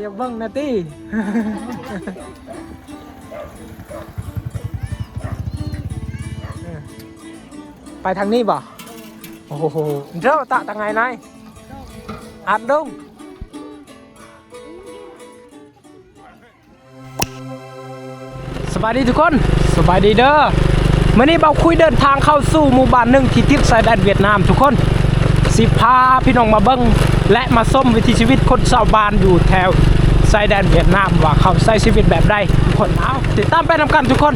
ຢາກເບິ່ງແດ່ຕິ. ເອີ ໄປທາງນີ້ບໍ່? ໂອ້ໂຫ ເຈົ້າຕະ ຕາງໄງນາຍ ອາດດົງ. ສະບາຍດີທຸກຄົນ ສະບາຍດີເດີ. ມື້ນີ້ບ່າວຄຸຍເດີນທາງເຂົ້າສູ່ໝູ່ບ້ານໜຶ່ງທີ່ຕິດຊາຍແດນຫວຽດນາມທຸກຄົນ. ຊິພາພີ່ນ້ອງມາເບິ່ງ ແລະ ມາຊົມວິຖີຊີວິດຄົນຊາວບ້ານຢູ່ແຖວຊາຍແດນຫວຽດນາມ ວ່າເຂົາໃຊ້ຊີວິດແບບໃດທຸກຄົນ. ເອົາ ຕິດຕາມໄປນຳກັນທຸກຄົນ.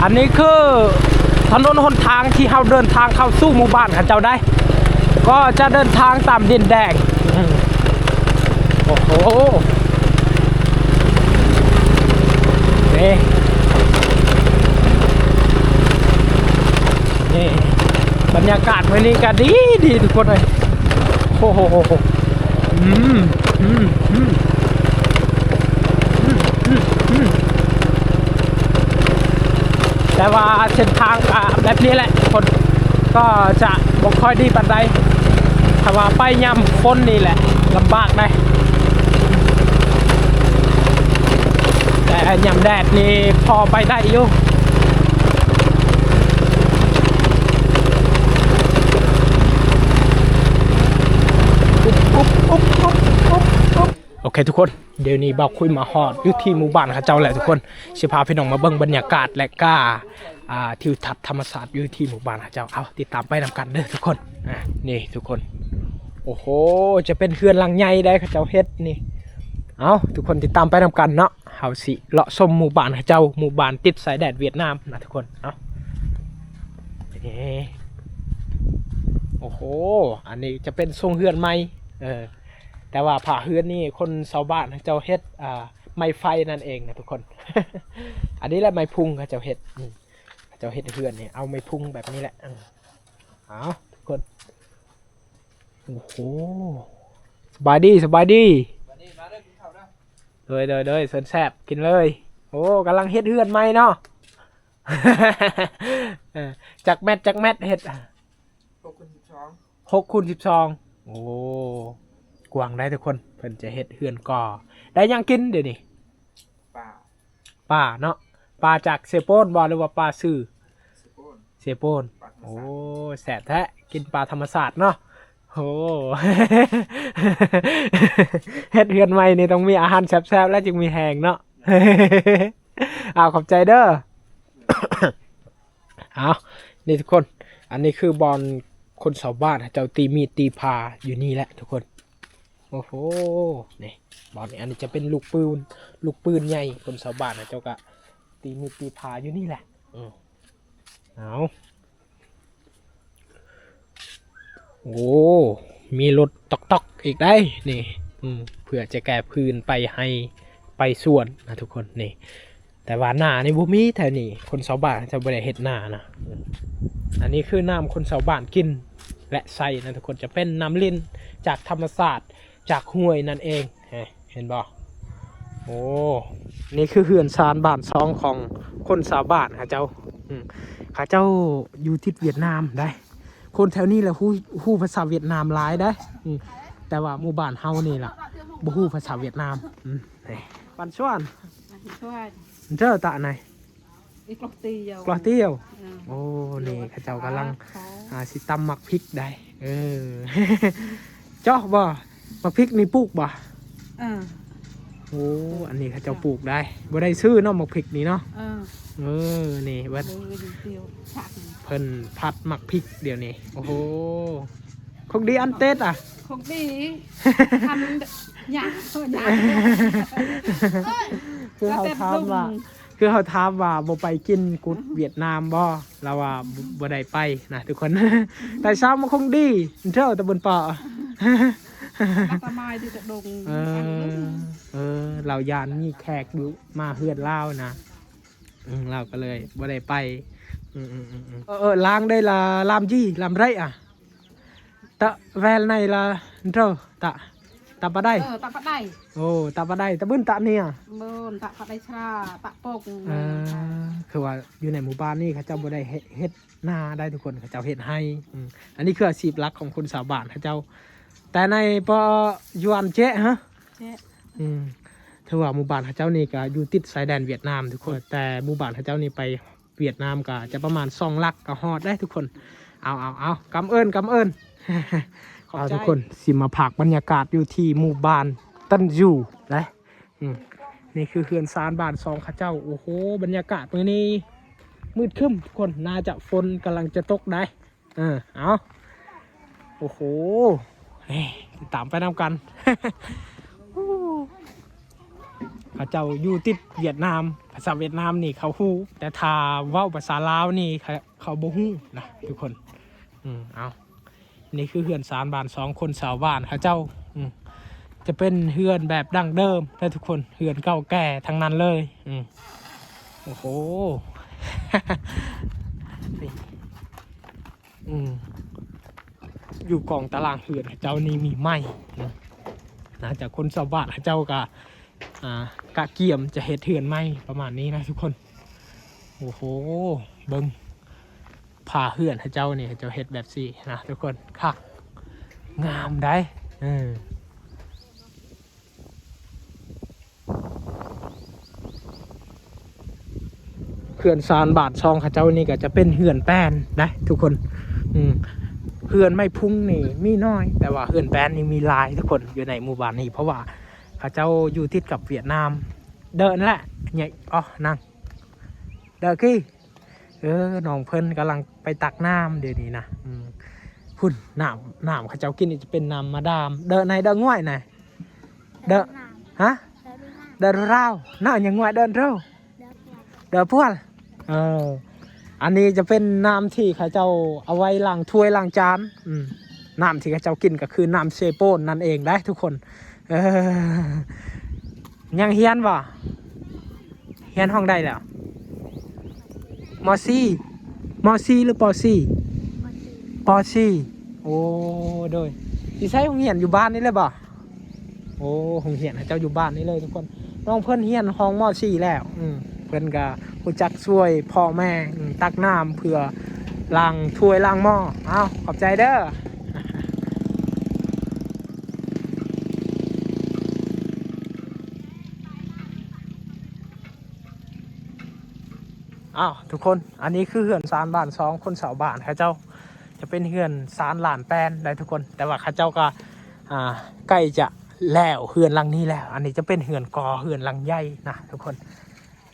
ອັນນີ້ຄືຖະໜົນຫົນທາງທີ່ເຮົາເດີນທາງເຂົ້າສູ່ໝູ່ບ້ານເຂົາເຈົ້າໄດ໋ ກໍຈະເດີນທາງຕາມດິນແດງ. ອືມ ໂອ້ໂຫ ນີ້ ນີ້ ບັນຍາກາດມື້ນີ້ກໍດີ ດີທຸກຄົນເອີຍ. ໂອ້ໂຫ ອືມ ອືມ ອືມ ອືມ ອືມ ອືມ ແຕ່ວ່າເສັ້ນທາງກໍແບບນີ້ແຫຼະ ຄົນກໍຈະບໍ່ຄ່ອຍດີປານໃດ. ຖ້າວ່າໄປຍາມຝົນນີ້ແຫຼະ ລຳບາກໄດ໋ ແຕ່ຍາມແດດນີ້ພໍໄປໄດ້ຢູ່. ໂອເຄທຸກຄົນ ດຽວນີ້ບ່າວຄຸຍມາຮອດຢູ່ທີ່ໝູ່ບ້ານເຂົາເຈົ້າແລ້ວທຸກຄົນ. ຊິພາພີ່ນ້ອງມາເບິ່ງບັນຍາກາດ ແລະ ກະ ອ່າ ທິວທັດທຳມະຊາດຢູ່ທີ່ໝູ່ບ້ານເຂົາເຈົ້າ. ເອົາ ຕິດຕາມໄປນຳກັນເດີທຸກຄົນ. ອ່າ ນີ້ທຸກຄົນ ໂອ້ໂຫ ຈະເປັນເຮືອນຫຼັງໃຫຍ່ໄດ໋ ເຂົາເຈົ້າເຮັດນີ້. ເອົາ ທຸກຄົນຕິດຕາມໄປນຳກັນເນາະ. ເຮົາຊິເລາະຊົມໝູ່ບ້ານເຂົາເຈົ້າ ໝູ່ບ້ານຕິດຊາຍແດນຫວຽດນາມນະທຸກຄົນ. ເອົາ ເອີ ໂອ້ໂຫ ອັນນີ້ຈະເປັນຊົງເຮືອນໃໝ່ ເອີ ແຕ່ວ່າຝາເຮືອນນີ້ຄົນຊາວບ້ານເຂົາເຈົ້າເຮັດ ອ່າ ໄມ້ໄຜ່ນັ້ນເອງນະທຸກຄົນ. ອັນນີ້ແຫຼະໄມ້ພຸງເຂົາເຈົ້າເຮັດ ອືມ ເຂົາເຈົ້າເຮັດເຮືອນນີ້ເອົາໄມ້ພຸງແບບນີ້ແຫຼະ. ເອີ ເອົາທຸກຄົນ ໂອ້ໂຫ ສະບາຍດີ ສະບາຍດີ. ໂດຍ ໂດຍ ໂດຍ ເຊີນແຊບ ກິນເລີຍ. ໂອ້ ກຳລັງເຮັດເຮືອນໃໝ່ເນາະ. ເອີ ຈັກແມັດ ຈັກແມັດເຮັດ? ຫົກຄູນສິບສອງ ຫົກຄູນສິບສອງ. ໂອ້ ກວ້າງໄດ໋ທຸກຄົນ. ເພິ່ນຈະເຮັດເຮືອນກໍ່ ໄດ້ຫຍັງກິນດຽວນີ້? ປາ ປາເນາະ. ປາຈາກເຊໂປນບໍ່ ຫຼືວ່າປາຊື່? ເຊໂປນ ເຊໂປນ. ປາທຳມະຊາດ. ໂອ້ ແຊບແທ້ ກິນປາທຳມະຊາດເນາະ. ໂອ້ ເຮັດເຮືອນໃໝ່ນີ້ຕ້ອງມີອາຫານແຊບໆ ແລ້ວຈຶ່ງມີແຮງເນາະ. ອ້າວ ຂອບໃຈເດີ. ອ້າວ ນີ້ທຸກຄົນ ອັນນີ້ຄືບ່ອນຄົນຊາວບ້ານເຂົາເຈົ້າຕີມີດຕີພາຢູ່ນີ້ແຫຼະທຸກຄົນ. ໂອ້ໂຫ ນີ້ບ່ອນນີ້ ອັນນີ້ຈະເປັນລູກປືນ ລູກປືນໃຫຍ່ ຄົນຊາວບ້ານເຂົາເຈົ້າກະຕີມີດຕີພາຢູ່ນີ້ແຫຼະ. ເອີ ເອົາ ໂອ້ ມີລົດຕອກໆອີກໄດ໋ນີ້ ອືມ ເພື່ອຈະແກ່ຟືນໄປໄຮ່ໄປສວນນະທຸກຄົນນີ້. ແຕ່ວ່ານານີ້ບໍ່ມີແຖວນີ້ ຄົນຊາວບ້ານເຂົາເຈົ້າບໍ່ໄດ້ເຮັດນານະ. ອັນນີ້ຄືນ້ຳຄົນຊາວບ້ານກິນ ແລະ ໃຊ້ນະທຸກຄົນ ຈະເປັນນ້ຳລິນຈາກທຳມະຊາດ ຈາກຫ້ວຍນັ້ນເອງ. ເຫັນບໍ່? ໂອ້ ນີ້ຄືເຮືອນຊານບ້ານຊ່ອງຂອງຄົນຊາວບ້ານເຂົາເຈົ້າ. ອືມ ເຂົາເຈົ້າຢູ່ຕິດຫວຽດນາມໄດ໋. ຄົນແຖວນີ້ແຫຼະຮູ້ ຮູ້ພາສາຫວຽດນາມຫຼາຍໄດ໋. ອືມ ແຕ່ວ່າໝູ່ບ້ານເຮົານີ້ລະບໍ່ຮູ້ພາສາຫວຽດນາມ. ອືມ ນີ້ ບ້ານຊວນ ເດີຕາໃນ ກອກຕຽວ ກອກຕຽວ. ເອີ ໂອ້ ນີ້ເຂົາເຈົ້າກຳລັງ ອ່າ ຊິຕຳໝາກພິກໄດ໋. ເອີ ເຈາະບໍ່? ໝາກພິກນີ້ປູກບໍ່? ເອີ ໂອ້ ອັນນີ້ເຂົາເຈົ້າປູກໄດ໋ ບໍ່ໄດ້ຊື້ເນາະ ໝາກພິກນີ້ເນາະ. ເອີ ເອີ ນີ້ເພິ່ນ ເພິ່ນຜັດໝາກພິກດຽວນີ້. ໂອ້ໂຫ ຄົງດີອັນເຕັດອະ ຄົງດີ ອັນຍາກ ຍາກ ຄືເຮົາຖາມວ່າ ຄືເຮົາຖາມວ່າບໍ່ໄປກິນກຸດຫວຽດນາມບໍ່? ລາວວ່າບໍ່ໄດ້ໄປນະທຸກຄົນ. ແຕ່ຊາວມາຄົງດີເທີຕະບຸນປໍ ເອີ ເອີ ລາວຢ້ານມີແຂກຢູ່ມາເຮືອນລາວນະ. ອືມ ລາວກໍເລີຍບໍ່ໄດ້ໄປ. ອືມໆໆໆ ເອີ ເອີ ລາງໄດ້ລະ ລາມຈີ່ ລາມໄດ້ອະ. ຕະແວລໃນລະເທີ ຕະ ຕະປະໄດ ເອີ ຕະປະໄດ. ໂອ້ ຕະປະໄດ ຕະບຶນຕະເນຍ ບຶນຕະປະໄດຊາ ຕະປົກ. ເອີ ຄືວ່າຢູ່ໃນໝູ່ບ້ານນີ້ເຂົາເຈົ້າບໍ່ໄດ້ເຮັດ ເຮັດນາໄດ໋ທຸກຄົນ ເຂົາເຈົ້າເຮັດໄຮ່. ອືມ ອັນນີ້ຄືອາຊີບຫຼັກຂອງຄົນຊາວບ້ານເຂົາເຈົ້າ. ແຕ່ໃນປະຍວນເຈະ ຮະ ແທ້ ອືມ ຖືວ່າໝູ່ບ້ານເຂົາເຈົ້ານີ້ກໍຢູ່ຕິດຊາຍແດນຫວຽດນາມທຸກຄົນ ແຕ່ໝູ່ບ້ານເຂົາເຈົ້ານີ້ໄປຫວຽດນາມກໍຈະປະມານສອງຫຼັກກໍຮອດເດ້ທຸກຄົນ. ເອົາ ເອົາ ເອົາ ກຳເອີ້ນ ກຳເອີ້ນ ຂອບໃຈ ເອົາ ທຸກຄົນ ຊິມາພາກບັນຍາກາດຢູ່ທີ່ໝູ່ບ້ານຕັນຢູ່ເດ້. ອືມ ນີ້ຄືເຮືອນຊານບ້ານຊ່ອງເຂົາເຈົ້າ. ໂອ້ໂຫ ບັນຍາກາດມື້ນີ້ມືດຄຶ້ມທຸກຄົນ ໜ້າຈະຝົນກຳລັງຈະຕົກໄດ໋. ເອີ ເອົາ ໂອ້ໂຫ ເອີ ຕິດຕາມໄປນຳກັນ. ເຂົາເຈົ້າຢູ່ຕິດຫວຽດນາມ ພາສາຫວຽດນາມນີ້ເຂົາຮູ້ ແຕ່ຖ້າເວົ້າພາສາລາວນີ້ ເຂົາ ເຂົາບໍ່ຮູ້ນະທຸກຄົນ. ອືມ ເອົາ ນີ້ຄືເຮືອນຊານບ້ານຊ່ອງຄົນຊາວບ້ານເຂົາເຈົ້າ. ອືມ ຈະເປັນເຮືອນແບບດັ້ງເດີມເດີທຸກຄົນ ເຮືອນເກົ່າແກ່ທັງນັ້ນເລີຍ. ອືມ ໂອ້ໂຫ ນີ້ ອືມ ຢູ່ກອງຕາລາງເຮືອນເຂົາເຈົ້ານີ້ມີໄມ້ນະ ນອກຈາກຄົນຊາວບ້ານເຂົາເຈົ້າກໍ ອ່າ ກະກຽມຈະເຮັດເຮືອນໃໝ່ປະມານນີ້ນະທຸກຄົນ. ໂອ້ໂຫ ເບິ່ງ ຝາເຮືອນເຂົາເຈົ້ານີ້ ເຂົາເຈົ້າເຮັດແບບຊີ້ນະທຸກຄົນ ຄັກ ງາມໄດ໋. ເອີ ເຮືອນຊານບ້ານຊ່ອງເຂົາເຈົ້ານີ້ກໍຈະເປັນເຮືອນແປ້ນນະທຸກຄົນ. ອືມ ເຮືອນໄມ້ພຸງນີ້ມີໜ້ອຍ ແຕ່ວ່າເຮືອນແປ້ນນີ້ມີຫຼາຍທຸກຄົນ ຢູ່ໃນໝູ່ບ້ານນີ້ ເພາະວ່າເຂົາເຈົ້າຢູ່ຕິດກັບຫວຽດນາມ. ເດີນແຫຼະ ໃຫຍ່ ອໍ ນັ່ງ ເດີກີ ເອີ ນ້ອງເພິ່ນກຳລັງໄປຕັກນ້ຳດຽວນີ້ນະ. ອືມ ພຸ້ນ ນ້ຳ ນ້ຳເຂົາເຈົ້າກິນນີ້ຈະເປັນນ້ຳມາດາມ. ເດີໃນ ເດີງວຍນະ ເດີ ຮະ ເດີລາວ ນ້ຳຫຍັງງວຍ ເດີໂຣ ເດີພວນ. ເອີ ອັນນີ້ຈະເປັນນ້ຳທີ່ເຂົາເຈົ້າເອົາໄວ້ລ້າງຖ້ວຍລ້າງຈານ. ອືມ ນ້ຳທີ່ເຂົາເຈົ້າກິນກໍຄືນ້ຳເຊໂປນນັ້ນເອງໄດ໋ທຸກຄົນ. ເອີ ຍັງຮຽນບໍ່? ຮຽນຫ້ອງໃດແລ້ວ? ມໍສີ່ ມໍສີ່ ຫຼື ປໍສີ່? ປໍສີ່. ໂອ້ ໂດຍ ຢູ່ໃສ? ໂຮງຮຽນຢູ່ບ້ານນີ້ເລີຍບໍ່? ໂອ້ ໂຮງຮຽນເຂົາເຈົ້າຢູ່ບ້ານນີ້ເລີຍທຸກຄົນ. ນ້ອງເພິ່ນຮຽນຫ້ອງ ມໍສີ່ ແລ້ວ. ອືມ ເພິ່ນກໍຮູ້ຈັກຊ່ວຍພໍ່ແມ່ ອືມ ຕັກນ້ຳເພື່ອລ້າງຖ້ວຍລ້າງໝໍ້. ເອົາ ຂອບໃຈເດີ. ອ້າວ ທຸກຄົນ ອັນນີ້ຄືເຮືອນຊານບ້ານຊ່ອງຄົນຊາວບ້ານເຂົາເຈົ້າ ຈະເປັນເຮືອນຊານລານແປ້ນໄດ໋ທຸກຄົນ. ແຕ່ວ່າເຂົາເຈົ້າກໍ ອ່າ ໃກ້ຈະແລ້ວເຮືອນຫຼັງນີ້ແລ້ວ. ອັນນີ້ຈະເປັນເຮືອນກໍ ເຮືອນຫຼັງໃຫຍ່ນະທຸກຄົນ.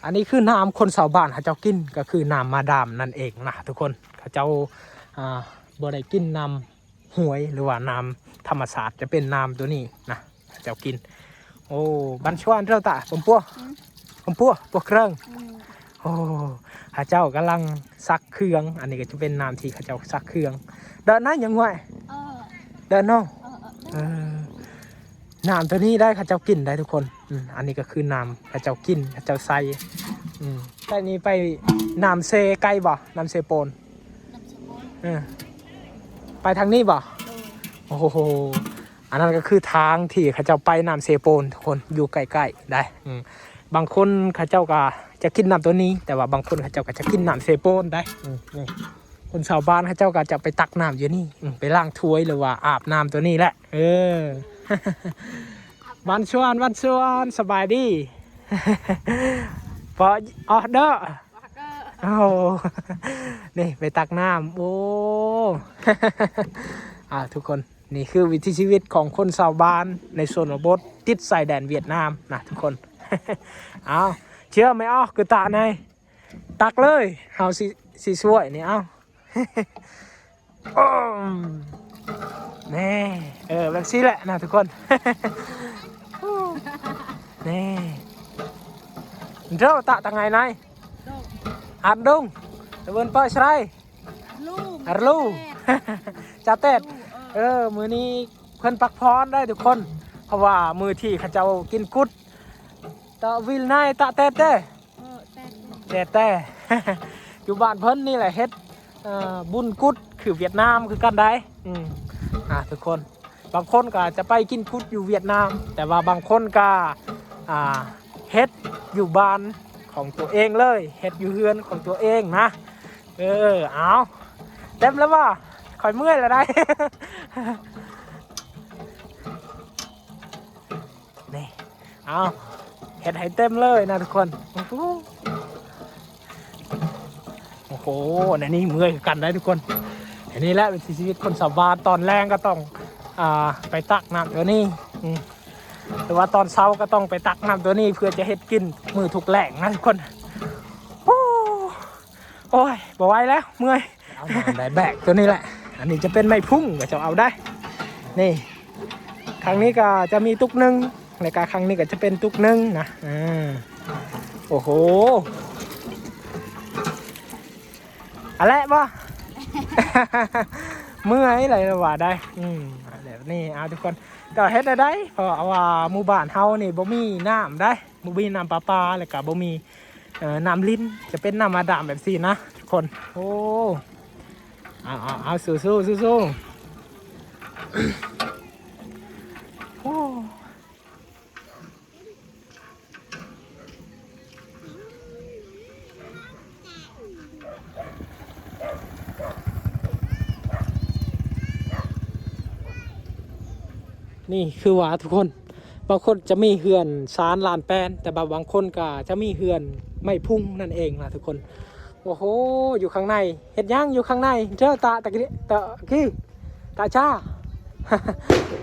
ອັນນີ້ຄືນ້ຳຄົນຊາວບ້ານເຂົາເຈົ້າກິນ ກໍຄືນ້ຳມາດາມນັ້ນເອງນະທຸກຄົນ. ເຂົາເຈົ້າ ອ່າ ບໍ່ໄດ້ກິນນ້ຳ ຫ້ວຍ ຫຼືວ່ານ້ຳທຳມະຊາດ ຈະເປັນນ້ຳໂຕນີ້ນະ ເຈົ້າກິນ. ໂອ້ ບັນຊວນເຈົ້າຕາ ປຳປົວ ອືມ ປຳປົວ ປົວເຄື່ອງ. ອືມ ໂອ້ ເຂົາເຈົ້າກຳລັງຊັກເຄື່ອງ. ອັນນີ້ກໍຈະເປັນນ້ຳທີ່ເຂົາເຈົ້າຊັກເຄື່ອງ. ເດີນນະ ຍັງຫວຍ ເດີນເນາະ. ເອີ ເອີ ເອີ ເອີ ນ້ຳໂຕນີ້ໄດ້ເຂົາເຈົ້າກິນໄດ້ທຸກຄົນ. ອືມ ອັນນີ້ກໍຄືນ້ຳເຂົາເຈົ້າກິນ ເຂົາເຈົ້າໃສ່. ອືມ ໃສ່ນີ້ໄປນ້ຳເຊໄກບໍ່? ນ້ຳເຊໂປນ. ນ້ຳເຊໂປນ ເອີ ໄປທາງນີ້ບໍ່? ໂດຍ ໂອ້ໂຫ ອັນນັ້ນກໍຄືທາງທີ່ເຂົາເຈົ້າໄປນ້ຳເຊໂປນທຸກຄົນ ຢູ່ໃກ້ໆໄດ໋. ອືມ ບາງຄົນເຂົາເຈົ້າກໍຈະກິນນ້ຳໂຕນີ້ ແຕ່ວ່າບາງຄົນເຂົາເຈົ້າກໍຈະກິນນ້ຳເຊໂປນໄດ໋. ອືມ ນີ້ ຄົນຊາວບ້ານເຂົາເຈົ້າກໍຈະໄປຕັກນ້ຳຢູ່ນີ້ ອືມ ໄປລ້າງຖ້ວຍ ຫຼືວ່າອາບນ້ຳໂຕນີ້ແຫຼະ. ເອີ ວັນຊວນ ວັນຊວນ ສະບາຍດີ. ພໍ ອໍເດີ ໂອ້ ນີ້ໄປຕັກນ້ຳ. ໂອ້ ອ່າ ທຸກຄົນ ນີ້ຄືວິຖີຊີວິດຂອງຄົນຊາວບ້ານໃນຊົນນະບົດຕິດຊາຍແດນຫວຽດນາມນະທຸກຄົນ. ເອົາ ເຊື່ອໄໝ? ອອກຄືຕາໃນ ຕັກເລີຍ ເຮົາຊິ ຊິຊ່ວຍນີ້. ເອົາ ໂອ້ ແນ່ ເອີ ແບບຊີ້ແຫຼະນະທຸກຄົນ. ແນ່ ເຈົ້າຕະ ຕະໄງນາຍ ອາດດົງ ຕະເວີນເປີສະໄລ ອາລູ ຈາແຕດ. ເອີ ມື້ນີ້ເພິ່ນພັກຜ່ອນໄດ້ທຸກຄົນ ເພາະວ່າມື້ທີ່ເຂົາເຈົ້າກິນກຸດ ຕະວິລນາຍ ຕະແຕດເດ້. ເອີ ແຕ່ ແຕ່ ແຕ່ ຢູ່ບ້ານເພິ່ນນີ້ແຫຼະເຮັດ ເອີ ບຸນກຸດຄືຫວຽດນາມຄືກັນໄດ໋. ອືມ ອ່າ ທຸກຄົນ ບາງຄົນກໍຈະໄປກິນກຸດຢູ່ຫວຽດນາມ ແຕ່ວ່າບາງຄົນກໍ ອ່າ ເຮັດຢູ່ບ້ານຂອງຕົວເອງເລີຍ ເຮັດຢູ່ເຮືອນຂອງຕົວເອງນະ. ເອີ ເອົາ ເຕັມແລ້ວບໍ່? ຂ້ອຍເມື່ອຍແລ້ວໄດ໋. ແນ່ ເອົາ ເຮັດໃຫ້ເຕັມເລີຍນະທຸກຄົນ. ໂອ້ໂຫ ໂອ້ໂຫ ອັນນີ້ເມື່ອຍຄືກັນໄດ໋ທຸກຄົນ. ອັນນີ້ແຫຼະວິຖີຊີວິດຄົນຊາວບ້ານ ຕອນແລງກໍຕ້ອງ ອ່າ ໄປຕັກນ້ຳຕົວນີ້ ອືມ ຫຼືວ່າຕອນເຊົ້າກໍຕ້ອງໄປຕັກນ້ຳຕົວນີ້ ເພື່ອຈະເຮັດກິນມື້ທຸກແລງນະທຸກຄົນ. ໂອ້ ໂອ້ຍ ບໍ່ໄຫວແລ້ວ ເມື່ອຍ. ເອົາມາໄດ້ແບກຕົວນີ້ແຫຼະ. ອັນນີ້ຈະເປັນໄມ້ພຸ້ງ ກໍຈະເອົາໄດ້ ນີ້ ຄັ້ງນີ້ກໍຈະມີຕຸກໜຶ່ງ ແລ້ວກໍຄັ້ງນີ້ກໍຈະເປັນຕຸກໜຶ່ງນະ. ເອີ ໂອ້ໂຫ ອັນແຫຼະບໍ່ ເມື່ອຍຫຼາຍວ່າໄດ້. ອືມ ແບບນີ້ ເອົາທຸກຄົນ ກໍເຮັດໄດ້ ເພາະວ່າໝູ່ບ້ານເຮົານີ້ບໍ່ມີນ້ຳໄດ໋ ບໍ່ມີນ້ຳປະປາ ແລ້ວກໍບໍ່ມີ ເອີ ນ້ຳລິນ ຈະເປັນນ້ຳບາດານແບບຊີ້ນະທຸກຄົນ. ໂອ້ ເອົາ ເອົາ ເອົາ ສູ້ໆ ສູ້ໆ. ໂອ້ ນີ້ຄືວ່າທຸກຄົນ ບາງຄົນຈະມີເຮືອນຊານລານແປນ ແຕ່ບາງຄົນກໍຈະມີເຮືອນໄມ້ພຸ້ງນັ້ນເອງນະທຸກຄົນ. ໂອ້ໂຫ ຢູ່ຂ້າງໃນ ເຮັດຫຍັງຢູ່ຂ້າງໃນເຈົ້າ? ຕາ ຕາກີ ຕາກີ ຕາຊາ.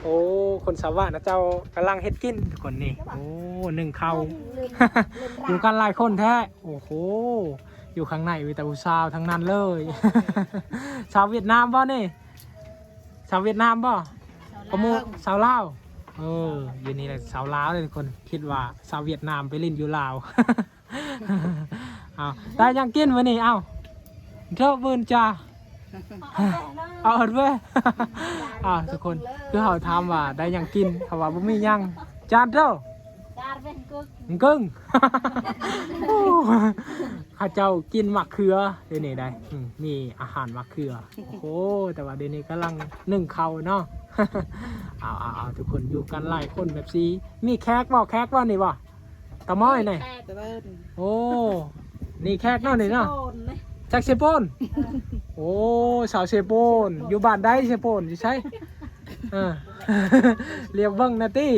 ໂອ້ ຄົນຊາວບ້ານເຂົາເຈົ້າກຳລັງເຮັດກິນທຸກຄົນນີ້. ໂອ້ ໜຶ້ງເຂົ້າ ຢູ່ກັນຫຼາຍຄົນແທ້. ໂອ້ໂຫ ຢູ່ຂ້າງໃນມີແຕ່ຜູ້ສາວທັງນັ້ນເລີຍ. ຊາວຫວຽດນາມບໍ່ນີ້? ຊາວຫວຽດນາມບໍ່? ຊາວລາວ ປະມຸ ຊາວລາວ. ເອີ ຢູ່ນີ້ແຫຼະຊາວລາວເດ້ທຸກຄົນ ຄິດວ່າຊາວຫວຽດນາມໄປຫຼິ້ນຢູ່ລາວ. ເອົາ ໄດ້ຫຍັງກິນມື້ນີ້? ເອົາ ເດີ ບືນຈາ ເອົາເດີ. ເອົາ ທຸກຄົນ ຄືເຮົາຖາມວ່າໄດ້ຫຍັງກິນ ເຂົາວ່າບໍ່ມີຫຍັງ. ຈານເດີ ມະກຶ້ງ ເຂົາເຈົ້າກິນໝາກເຂືອດຽວນີ້ໄດ໋. ອືມ ມີອາຫານໝາກເຂືອ. ໂອ້ໂຫ ແຕ່ວ່າດຽວນີ້ກຳລັງໜຶ້ງເຂົ້າເນາະ. ເອົາ ເອົາ ເອົາ ທຸກຄົນ ຢູ່ກັນຫຼາຍຄົນແບບຊີ້ ມີແຂກບໍ່? ແຂກບໍ່ນີ້ບໍ່? ຕາໝ້ອຍນີ້ ແຂກເດີ. ໂອ້ ນີ້ແຂກເນາະນີ້ເນາະ ແຂກເຊໂປນ. ໂອ້ ສາວເຊໂປນ ຢູ່ບ້ານໃດເຊໂປນ ຢູ່ໃສ? ເອີ ລຽບເບິ່ງແດ່ຕິ.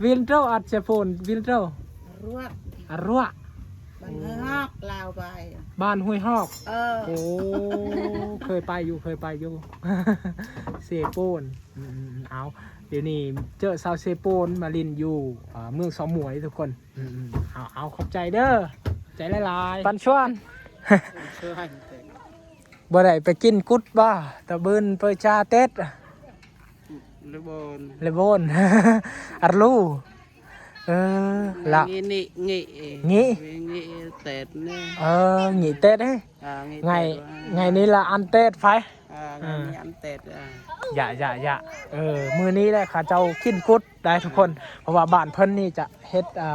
ວິນໂຕ ອັດເຊໂປນ ວິນໂຕ ອາຣວະ ອາຣວະ ບ້ານຫ້ວຍຮອກ ລາວໄປ ບ້ານຫ້ວຍຮອກ. ເອີ ໂອ້ ເຄີຍໄປຢູ່ ເຄີຍໄປຢູ່ ເຊໂປນ. ອືມ ເອົາ ດຽວນີ້ເຈີຊາວເຊໂປນມາຫຼິ້ນຢູ່ ເອີ ເມືອງສອງໝວຍທຸກຄົນ. ອືມ ເອົາ ເອົາ ຂອບໃຈເດີ ຂອບໃຈຫຼາຍໆ ປັນຊວນ. ບໍ່ໄດ້ໄປກິນກຸດບໍ່? ຕະບືນເປີຈາເຕັດ ເລໂບນ ເລໂບນ ອາລູ. ເອີ ລະ ງີ່ ງີ່ ງີ່ ເຕດນີ້. ເອີ ງີ່ເຕດເດ້. ອ່າ ງີ່ ໄງ ເຕດ ໄງນີ້ລະອັນເຕດໄປ. ອ່າ ເອີ ງະນີ້ອັນເຕດ. ອ່າ ຢະ ຢະ ຢະ ເອີ ມື້ນີ້ແຫຼະເຂົາເຈົ້າກິນກຸດໄດ໋ທຸກຄົນ. ເອີ ເພາະວ່າບ້ານເພິ່ນນີ້ຈະເຮັດ ເອີ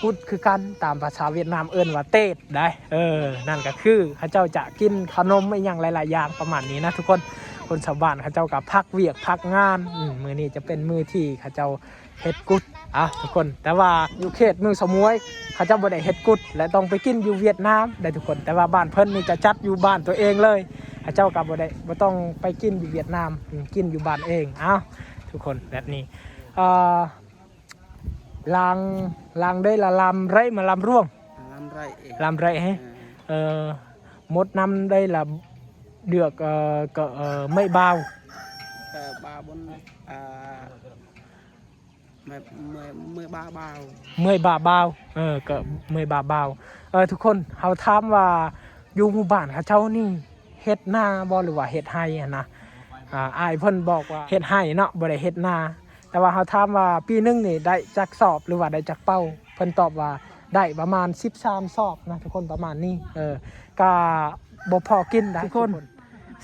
ກຸດຄືກັນ ຕາມພາສາຫວຽດນາມເອີ້ນວ່າເຕດໄດ໋. ເອີ ນັ້ນກໍຄືເຂົາເຈົ້າຈະກິນຂະໜົມອີ່ຫຍັງຫຼາຍໆຢ່າງປະມານນີ້ນະທຸກຄົນ. ຄົນຊາວບ້ານເຂົາເຈົ້າກໍພັກວຽກພັກງານ. ອືມ ມື້ນີ້ຈະເປັນມື້ທີ່ເຂົາເຈົ້າເຮັດກຸດ ອ່ະ ທຸກຄົນ. ແຕ່ວ່າຢູ່ເຂດເມືອງສະໝວຍ ເຂົາເຈົ້າບໍ່ໄດ້ເຮັດກຸດ ແລະ ຕ້ອງໄປກິນຢູ່ຫວຽດນາມໄດ໋ທຸກຄົນ. ແຕ່ວ່າບ້ານເພິ່ນນີ້ຈະຈັດຢູ່ບ້ານຕົວເອງເລີຍ ເຂົາເຈົ້າກໍບໍ່ໄດ້ ບໍ່ຕ້ອງໄປກິນຢູ່ຫວຽດນາມ ອືມ ກິນຢູ່ບ້ານເອງ. ເອົ້າ ທຸກຄົນ ແບບນີ້ ເອີ ລາງ ລາງໄດ້ລະລຳໄຣມາລຳຣວງ ລຳໄຣ ລຳໄຣເຮ. ເອີ ເອີ ໝົດນ້ຳໄດ້ລະເດືອກ ເອີ ກໍ ເອີ ໄມ້ບາວ ເອີ ບາບົນ ອ່າ ເມື່ອຍ ເມື່ອຍ ເມື່ອຍບາບາວ ເມື່ອຍບາບາວ. ເອີ ກໍເມື່ອຍບາບາວ. ເອີ ທຸກຄົນ ເຮົາຖາມວ່າຢູ່ໝູ່ບ້ານເຂົາເຈົ້ານີ້ ເຮັດນາບໍ່ ຫຼືວ່າເຮັດໄຮ່ຫັ້ນນະ? ອ່າ ອ້າຍເພິ່ນບອກວ່າເຮັດໄຮ່ເນາະ ບໍ່ໄດ້ເຮັດນາ. ແຕ່ວ່າເຮົາຖາມວ່າປີໜຶ່ງນີ້ໄດ້ຈັກສອບ ຫຼືວ່າໄດ້ຈັກເປົາ? ເພິ່ນຕອບວ່າໄດ້ປະມານສິບສາມສອບນະທຸກຄົນ ປະມານນີ້. ເອີ ກະບໍ່ພໍກິນໄດ໋ທຸກຄົນ.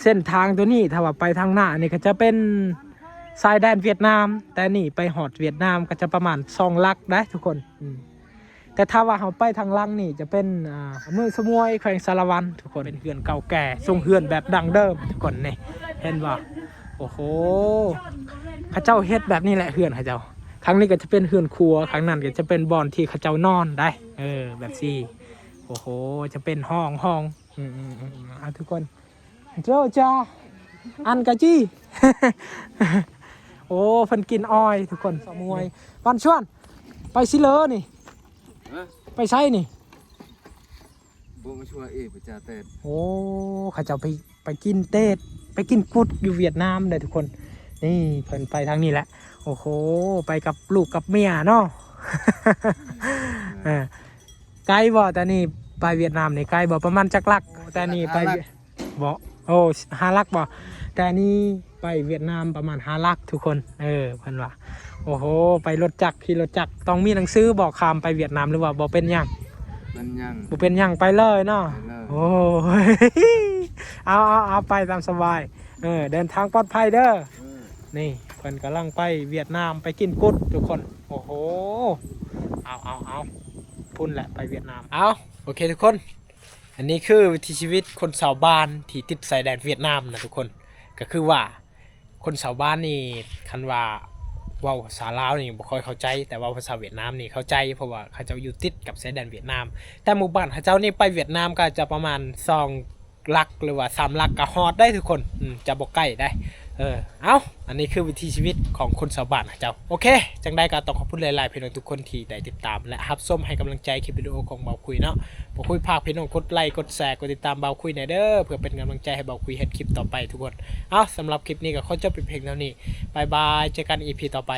ເສັ້ນທາງຕົວນີ້ ຖ້າວ່າໄປທາງໜ້ານີ້ ກໍຈະເປັນຊາຍແດນຫວຽດນາມ ແຕ່ນີ້ໄປຮອດຫວຽດນາມກໍຈະປະມານສອງຫຼັກໄດ໋ທຸກຄົນ. ອືມ ແຕ່ຖ້າວ່າເຮົາໄປທາງຫຼັງນີ້ຈະເປັນ ອ່າ ເມືອງສະໝວຍ ແຂວງສາລະວັນ ທຸກຄົນ. ເປັນເຮືອນເກົ່າແກ່ ຊົງເຮືອນແບບດັ້ງເດີມ ທຸກຄົນ. ນີ້ ເຫັນບໍ່? ໂອ້ໂຫ ເຂົາເຈົ້າເຮັດແບບນີ້ແຫຼະເຮືອນເຂົາເຈົ້າ. ທາງນີ້ກໍຈະເປັນເຮືອນຄົວ ທາງນັ້ນກໍຈະເປັນບ່ອນທີ່ເຂົາເຈົ້ານອນໄດ໋. ເອີ ແບບຊີ້. ໂອ້ໂຫ ຈະເປັນຫ້ອງ ຫ້ອງ. ອືມໆໆ ເອົາ ທຸກຄົນ ໂຈຈາ ອັນກະຈີ ໂອ້ ເພິ່ນກິນອ້ອຍທຸກຄົນ. ສາວມວຍ ວັນຊວນ ໄປຊິເລີນີ້ ຮະ? ໄປໃສນີ້? ບໍ່ມາຊ່ວຍເອ ໄປຈາແຕດ. ໂອ້ ເຂົາເຈົ້າໄປ ໄປກິນເຕດ ໄປກິນກຸດຢູ່ຫວຽດນາມເດ້ທຸກຄົນ. ນີ້ເພິ່ນໄປທາງນີ້ແຫຼະ. ໂອ້ໂຫ ໄປກັບລູກກັບເມຍເນາະ. ເອີ ໄກບໍ່? ແຕ່ນີ້ໄປຫວຽດນາມນີ້ໄກບໍ່? ປະມານຈັກຫຼັກ? ແຕ່ນີ້ໄປ ຫ້າຫຼັກ ບໍ່ ໂອ້ ຫ້າຫຼັກບໍ່? ແຕ່ນີ້ໄປຫວຽດນາມປະມານຫ້າຫຼັກທຸກຄົນ. ເອີ ເພິ່ນວ່າ ໂອ້ໂຫ ໄປລົດຈັກ ຂີ່ລົດຈັກ ຕ້ອງມີໜັງສືບໍ່ ຂ້າມໄປຫວຽດນາມ ຫຼືວ່າບໍ່ເປັນຫຍັງ? ເປັນຫຍັງ ບໍ່ເປັນຫຍັງ ໄປເລີຍເນາະ. ໄປເລີຍ. ໂອ້ຍ ເອົາ ເອົາ ເອົາ ໄປຕາມສະບາຍ. ເອີ ເດີນທາງປອດໄພເດີ. ເອີ ນີ້ເພິ່ນກຳລັງໄປຫວຽດນາມ ໄປກິນກຸດທຸກຄົນ. ໂອ້ໂຫ ເອົາ ເອົາ ເອົາ ພຸ້ນແຫຼະໄປຫວຽດນາມ. ເອົາ ໂອເຄທຸກຄົນ ອັນນີ້ຄືວິຖີຊີວິດຄົນຊາວບ້ານທີ່ຕິດຊາຍແດນຫວຽດນາມນະທຸກຄົນ. ກໍຄືວ່າຄົນຊາວບ້ານນີ້ ຄັນວ່າເວົ້າພາສາລາວນີ້ບໍ່ຄ່ອຍເຂົ້າໃຈ ແຕ່ເວົ້າພາສາຫວຽດນາມນີ້ເຂົ້າໃຈ ເພາະວ່າເຂົາເຈົ້າຢູ່ຕິດກັບຊາຍແດນຫວຽດນາມ. ແຕ່ໝູ່ບ້ານເຂົາເຈົ້ານີ້ໄປຫວຽດນາມກໍຈະປະມານສອງຫຼັກ ຫຼືວ່າສາມຫຼັກກໍຮອດໄດ໋ທຸກຄົນ. ອືມ ຈະບໍ່ໃກ້ໄດ໋. ເອີ ເອົ້າ ອັນນີ້ຄືວິຖີຊີວິດຂອງຄົນຊາວບ້ານເຂົາເຈົ້າ. ໂອເຄ ຈັ່ງໃດກໍຕ້ອງຂອບຄຸນຫຼາຍໆ ພີ່ນ້ອງທຸກຄົນທີ່ໄດ້ຕິດຕາມ ແລະ ຮັບຊົມໃຫ້ກຳລັງໃຈຄລິບວິດີໂອຂອງບ່າວຄຸຍເນາະ. ບ່າວຄຸຍຝາກພີ່ນ້ອງກົດໄລ ກົດແຊ ກົດຕິດຕາມບ່າວຄຸຍແດ່ເດີ ເພື່ອເປັນກຳລັງໃຈໃຫ້ບ່າວຄຸຍເຮັດຄລິບຕໍ່ໄປທຸກຄົນ. ເອົາ ສຳລັບຄລິບນີ້ກໍຂໍຈົບໄປພຽງເທົ່ານີ້. ບາຍບາຍ ເຈີກັນອີພີຕໍ່ໄປ.